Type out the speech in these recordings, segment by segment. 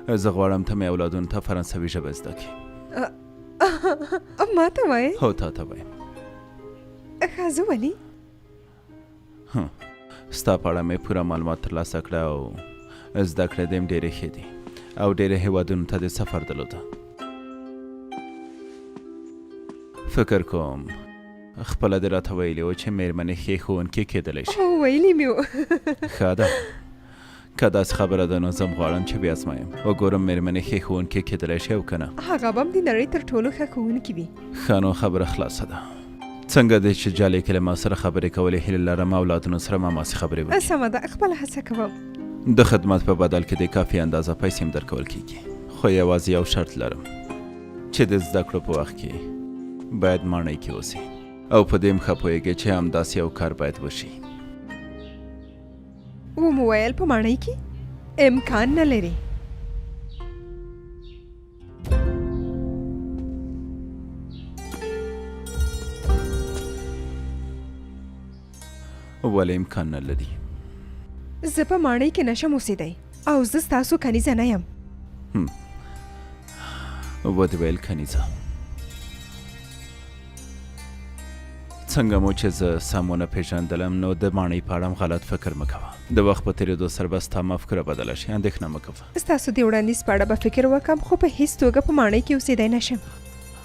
زه غواړم ته مې اولادونو ته فرانسوي ژبه زده کړې. ما ته وایې؟ هو تا ته وایم. ښه زه ولې؟ ستا په اړه مې پوره معلومات ترلاسه کړه او زده کړې دې هم ډېرې ښې دي او ډېرې هېوادونو ته دې سفر درلوده. فکر کوم خپله دې راته ویلي و چې مېرمنې ښې ښوونکې کېدلی شي. هو ویلي مې و. ښه ده، که داسې خبره ده نو زه هم غواړم چې ویازمایم، وګورم مېرمنې ښې ښوونکې کېدلی شي او که نه. هغه به هم د نړۍ تر ټولو ښه ښوونکې وي. ښه نو خبره خلاصه ده. څنګه دې چې جالې کې له ما سره خبرې کولې، هیله لرم اولادونو سره هم هماسې خبرې وکړې. سمه ده، خپله هڅه کوم. د خدمت په بدل کې دې کافي اندازه پیسې هم درکول کېږي، خو یوازې یو شرط لرم چې د زده کړو په وخت کې باید ماڼۍ کې اوسې او په دې هم ښه پوهېږې چې همداسې یو کار باید وشي. ومو ویل په ماڼۍ کې امکان نه لري. ولې امکان نه لري؟ زه په ماڼۍ کې نشم اوسېدی او زه ستاسو کنیزه نه یم. ودې ویل کنیزه. څنګه مو چې زه سم ونه پېژندلم نو د ماڼۍ په اړه هم غلط فکر مه کوه. د وخت په تېرېدو سره به ستا مفکوره بدله شي، اندېښنه مه کوه. ستاسو د وړاندیز په اړه به فکر وکړم، خو په هیڅ توګه په ماڼۍ کې اوسېدی نه شم.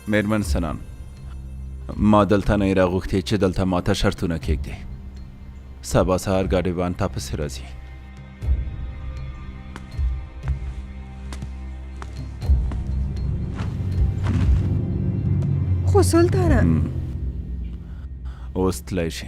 مېرمن سنان، ما دلته نه یې راغوښتې چې دلته ماته شرطونه کېږدې. سبا سهار ګاډیوان تا پسې راځي. خو سلطانه! اوس تلای شي.